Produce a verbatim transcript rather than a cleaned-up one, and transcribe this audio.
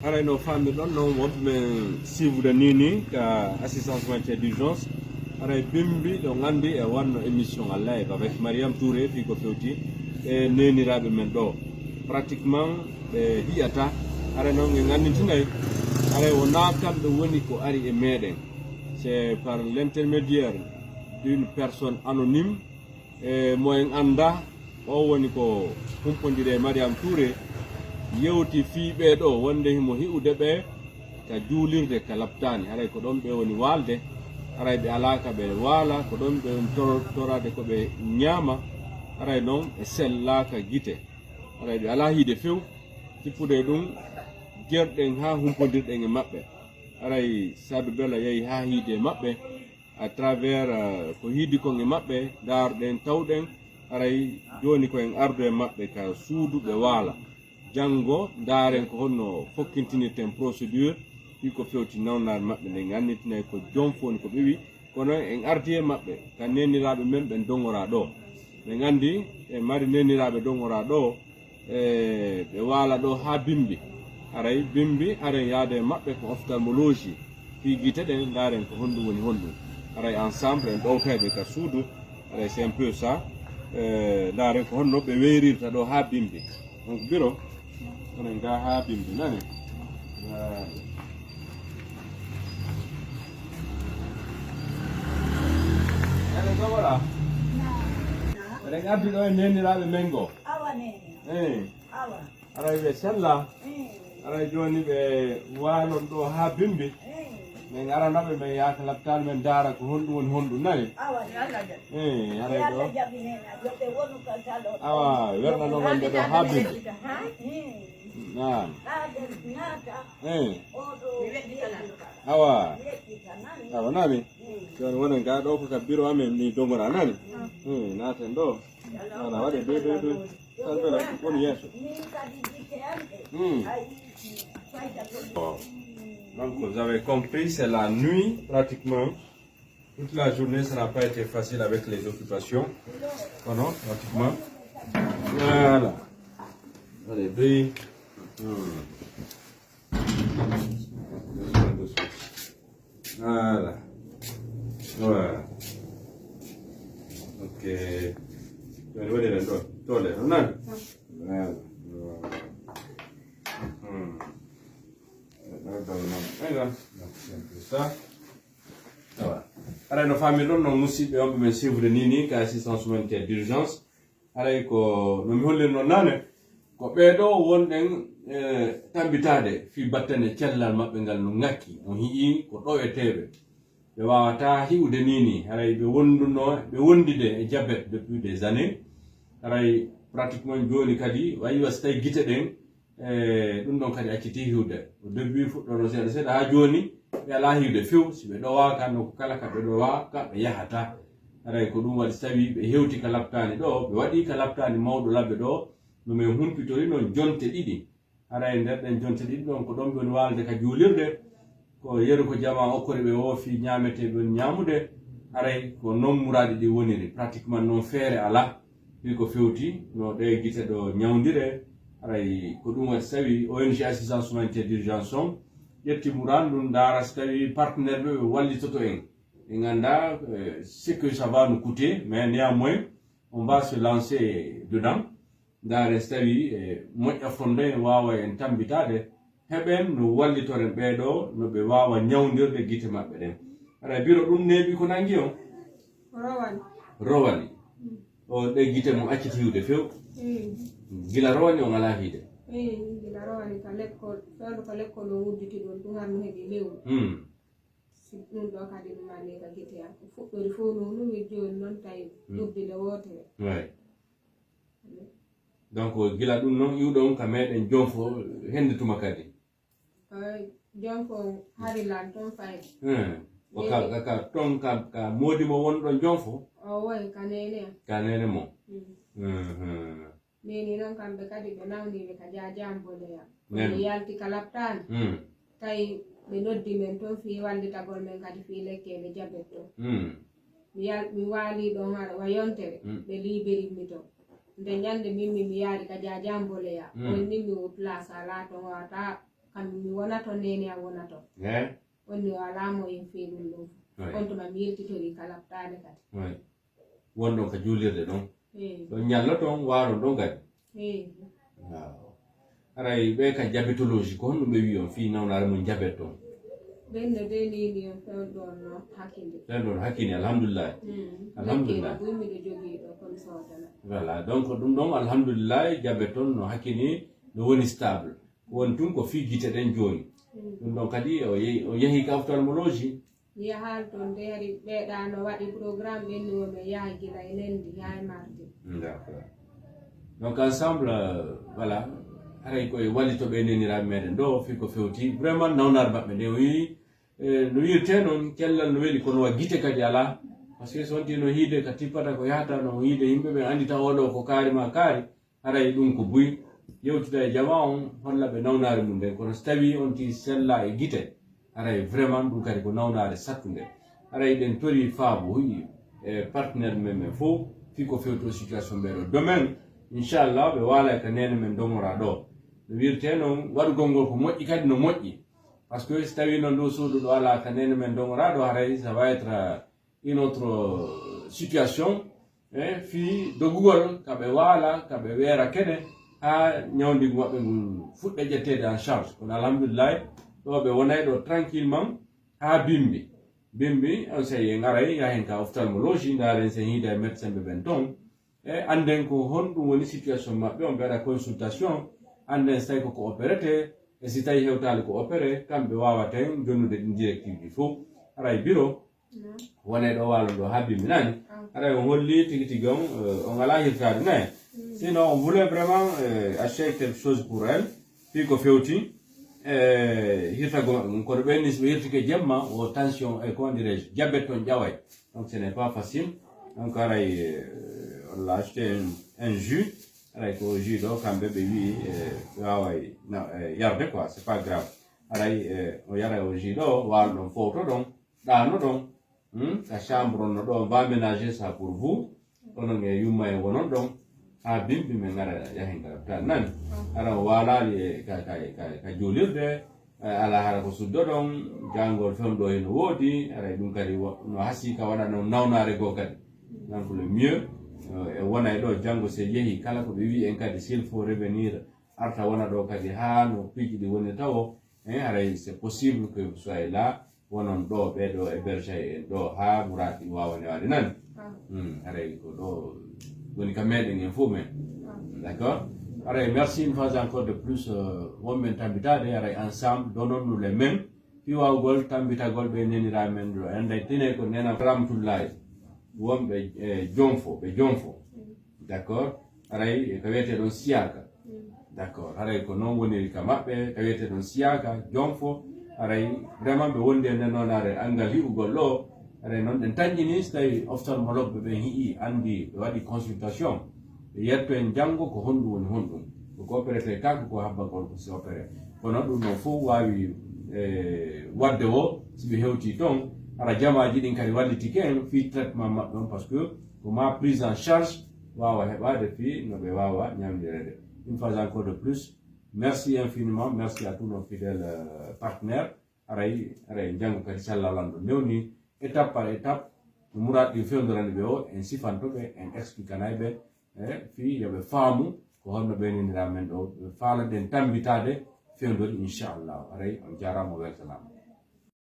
Haray no faamirɗon noon, wonɓe men suivre nii nii ka assistance humanitaire d'urgence. Haray bimbi ɗo nganndi e wanno émission en live avec Mariam Touré fii ko fewti e neeniraaɓe men ɗo. Pratiquement ɓe hi'ata. Haray noon en nganndintinay, haray wonaa kamɓe woni ko ari e meɗen. C'est par l'intermédiaire d'une personne anonyme e mo en annda. O woni ko humpondire Mariam Touré, yewti fii ɓee ɗo wonde himo hi'ude ɓe ka juulirde ka laptaani. Haray ko ɗon ɓe woni waalde, haray ɓe alaa ka ɓe waala, ko ɗon ɓe woni toro-, toraade ko ɓe ñaama, haray noon e sellaaka gite. Haray ɓe alaa hiide few, tippude e ɗum, gerɗen haa humpondirɗen e maɓɓe. Haray Saadu Bella yehi haa hiide maɓɓe, à travers, euh, ko hiidi kon e maɓɓe, ndaarɗen, tawɗen, haray jooni ko en ardu e maɓɓe ka suudu ɓe waala. Janngo, ndaaren ko honno fokkintinirten procédure, fii ko fewti nawnaare maɓɓe, nde ngannditinay ko jom fof woni ko ɓe wi, kono en ardi e maɓɓe, ka neeniraaɓe men ɓen dongoraa ɗo. Ɓe nganndi, e mari neeniraaɓe dongoraa ɗo, e ɓe waala ɗo haa bimbi. Haray bimbi, haren yaade e maɓɓe ko ophtalmologie. Fii gite ɗen, ndaaren ko honɗum woni honɗum. Haray ensemble, en ɗowtay ɓe ka suudu. Haray c'est un peu ça. E, ndaaren ko honno ɓe weyrirta ɗo haa bimbi. Donc, biro, onon ngaa haa bimbi, nani? Eɗen ɗowora. Eɗen addi ɗo e neeniraaɓe men goo. Awa, neene. Eey. Awa. Haray ɓe sella. Eey. Haray jooni ɓe waalon ɗo haa bimbi. Eey. Min arana ɓe, min yaha ka laptaani, min ndaara ko honɗum woni honɗum, nani? Awa. Eey, haray ɗo. Yo ɓe wonu ka salon. Awa, wernanoo men ɓe ɗo haa bimbi. Eey. Naam. Haa ɓe naata. Eey. Oɗo. Awa. Yeƴƴita, nani? Awa, nani? Eey. Jooni wonen gaa ɗo ko ka biro amen, mi dongoraa, nani? Eey, naaten ɗo. Voilà, waɗe doy, doy, doy. Tan bela, woni yeeso. Hmm. Bon. Donc, vous avez compris, c'est la nuit, pratiquement. Toute la journée, ça n'a pas été facile avec les occupations. Voilà, pratiquement. Voilà. Allez, doy. Hmm. Doucement, doucement. Voilà. Voilà. Ok. Jooni waɗiren ɗo. Tole, non? Voilà. Voilà. Hmm. Voilà. Donc, c'est un peu ça. Voilà. Haray no faamirɗon, non, musidɓe wonɓe men suivre nii nii ka assistance humanitaire d'urgence. Haray ko no mi hollirnoo naane, ko ɓee ɗoo wonɗen, e, tambitaade fii battane cellal maɓɓe ngal no ŋakki, on hi'ii ko ɗoweteeɓe. Ɓe waawataa hi'ude nii nii, haray ɓe wondunoo, ɓe wondude e jabet depuis des années. Haray pratiquement jooni kadi, wayi wa si tawi gite ɗen, e, ɗum ɗon kadi accitii hiwde. Au début fuɗɗono seeɗa seeɗa, haa jooni ɓe alaa hiwde few. Si ɓe ɗowaaka nokku kala ka ɓe ɗowaa, ka ɓe yahataa. Haray ko ɗum waɗi, si tawii ɓe hewti ka laptaani ɗo, ɓe waɗii ka laptaani mawɗo labbe ɗo, no min humpitori noon jonte ɗiɗi. Haray nder ɗen jonte ɗiɗi ɗon, ko ɗon ɓe woni waalde ka juulirde, ko yeru ko jamaa okkori ɓe woo fii ñaametee ɓe woni ñaamude. Haray ko noon muraadi ɗi woniri, pratiquement noon feere alaa. Fii ko fewti no ɗee gite ɗo ñawndire, haray ko ɗum waɗi, si tawii O N G Assistance Humanitaire d'Urgence on ƴetti muraadu ndun, ndaara si tawii partenaire ɓe ɓe wallitoto en. En anndaa, euh, ce que ça va nous coûter, mais néanmoins, on va se lancer dedans. Ndaaren si tawii, eh, moƴƴa fonde en waawa en tambitaade, heɓen no wallitoren ɓee ɗoo, no ɓe waawa ñawndirde gite maɓɓe ɗen. Haray biro ɗum neeɓi ko nangi on? Rowani. Rowani. Mm. O ɗe gite mum acciti hiwde few? Mm. Gila rowani on alaa hiide? Eh, gila rowani ka lekkol, fewndo ko lekkol o udditi ɗon, ɗum har mi heɓi lewru. Mm. Si ɗum ɗo kadi mi mari ka gite am. Ko fuɗɗori fof noon, mi jooni noon tawi Mm. ɓurdi nde wootere. Way. Donc, gila ɗum noon iwɗo on ka meɗen jonfo hende tuma kadi? Ay, jonfo on hari lan toon fayde. Hmm. Ko ka, ka, ka, toon ka, ka moodi mo wonɗo jonfo? O woy ka neene am. Ka neene mo? Mm. Mhm. Neene noon kamɓe kadi ɓe nawniiɓe ka jaajam boleya. Ko Neene. Mi yalti ka laptaani. Hmm. Tawi ɓe noddi men toon fii wallitagol men kadi fii lekkeele jabet toon. Hmm. Mi yal-, mi waali ɗon hara wa yontere, Mm. ɓe liibirimmi toon. Nde ñande min mi, mi yaari ka jaajam boleya. Mm. On ni mi wo place alaa toon wata kam mi Wona toon neene a wona toon. Eh? Onni o alaa mo en fii ɗum ɗum. Oui. On tuma mi yiltitori ka laɓtaade kadi. Oui. Wonɗon ka juulirde ɗon. Eey. Ɗon ñallo toon, waaron ɗon kadi. Eey. Waaw. Haray ɓe ka diabétologie, ko honɗum ɓe wi'i on fii nawnaare mum diabète toon? Ɓen no denini on fen ɗon no hakkinde. Ɓen ɗon hakkini, alhamdulillahi. Mm. Alhamdulillah. Lekkere buy miɗo jogii ɗo kono soodana. Voilà, donc ɗum ɗon alhamdulillahi, diabète toon no hakkini, no woni stable. Ko woni tun ko fii gite ɗen jooni. Mm. Ɗum ɗon kadi o yehi, o yehi ka ophtalmologie. Mi yahaali toon de hari ɓeeɗa no waɗi programme ɓenni wo mi yaha gila e lendi haa e mardi. D'accord. Donc ensemble, euh, voilà, haray koye wallito ɓe neniraaɓe meɗen ɗo fii ko fewti vraiment nawnaare maɓɓe nde o wi'i, eh, no wi'irte noon cellal no weli kono wa gite kadi alaa. Parce que so wonti no hiide ka tippata ko yahata no hiide yimɓe ɓe anndita oɗo ko kaari ma kaari, haray ɗum ko buy. Yewtuda e jama on holla ɓe nawnaare mum nden, kono so tawi on ti sella e gite, haray vraiment ɗum kadi ko nawnaare sattunde. Haray ɗen tori faabo huyi e partenaire men men fof fii ko fewto situation ɓeɗo domaine. Inchallah ɓe waala ka nene men dogora ɗo. No wi'irte noon waɗugol ngol ko moƴƴi kadi no moƴƴi. Parce que so tawi noon ɗo suudu ɗo alaa ka nene men dogora ɗo, haray ça va être euh, une autre euh, situation. Eh, fii dogugol ka ɓe waala ka ɓe weera kene haa ñawndigu maɓɓe ngun fuɗɗa ƴetteede en charge. Kono alhamdulillahi ɗo ɓe wonay ɗo tranquillement haa bimbi. Bimbi on sey en aray yahen ka ophtalmologie ndaaren sen hiida e médecin ɓe ɓen toon. E annden ko honɗum woni situation maɓɓe on ɓe waɗa consultation. Annden so tawi koko opérete e si tawi hewtaali ko opéré kamɓe waawaten jonnude ɗin directive ji fof. Haray biro wone ɗo waalon ɗo haa bimbi nani. Haray on holli tigi tigi on eh, on alaa hirtaade nayi. Sinon on voulait vraiment eh, acheter quelque chose pour elle fii ko fewti eh, hirtago maɓɓe mum kono ɓen ni so ɓe hirtike jemma o tension e comment dirais-je diabète on ƴaway. Donc ce n'est pas facile. Donc haray eh, on l'a acheté un, un jus. Haray ko jus ɗo kamɓe ɓe wi'i eh, ɓe waaway na- eh, yarde quoi, c'est pas grave. Haray eh, o yara o jus ɗo waalo ɗon fowto ɗon ɗaano ɗon. Hmm? Ka chambre on no ɗo va ménager ça pour vous. Onon e yumma e wonon ɗon haa bimbi men ngara yahen ka lopital nani. Hara o waalaali e ka, ka, ka, ka juulirde eh, ala hara ko suddo ɗon. Jangol fewndo heno woodi. Haray ɗum kadi wo- no hasi ka waɗa non nawnaare goo kadi. Donc le mieux eh, e wona e ɗo janngo se yehi kala ko ɓe wi'i en kadi s'il faut revenir arta wona ɗo kadi haa no piiji ɗi woni tawo. Hein, haray c'est possible que vous soyez là wonon ɗo ɓeɗo hébergé en ɗo haa muraad ɗi wawa newaade nani. Hmm, haray ko ɗo woni ka meɗen en fof men. D'accord. Haray merci une fois encore de plus euh, wonɓen tambitade haray ensemble dononnu le men fii wawgol tambitagol ɓe nenira men ɗo en day tene ko nena rahmatullahi wonɓe e jonfo ɓe jonfo. D'accord. Haray ka wiyete ɗon siyaka. D'accord. Haray ko noon woniri ka maɓɓe ka wiyete ɗon siyaka jonfo. Haray vraiment ɓe wondi e nden noon haray angal hiɓugol ɗo. Haray noon ɗen tanƴini so tawi ophtalmologue ɓe ɓen hi'i andi ɓe waɗi consultation ɓe yetto en janngo ko honɗum woni honɗum. Ko ko opérete ka ko ko habbagol ko si opéré. Kono ɗum noon fof waawi e wadde o si ɓe hewti toon hara jamaaji ɗin kadi wallitike en fii traitement maɓɓe on parce que ko ma prise en charge waawa heɓaade fii no ɓe waawa ñawndireede. Une fois encore de plus merci infiniment, merci à tous nos fidèles euh, partenaires. Haray haray janngo kadi sallalanɗo newni étape par étape no muraad ɗi fewndorani ɓe o en sifanto ɓe en expliquanay ɓe e fii yo ɓe faamu ko honno ɓe neniraa men ɗo ɓe faalaɗen tambitaade fewndori inchallahu. Haray on jaaraama o weltanaama.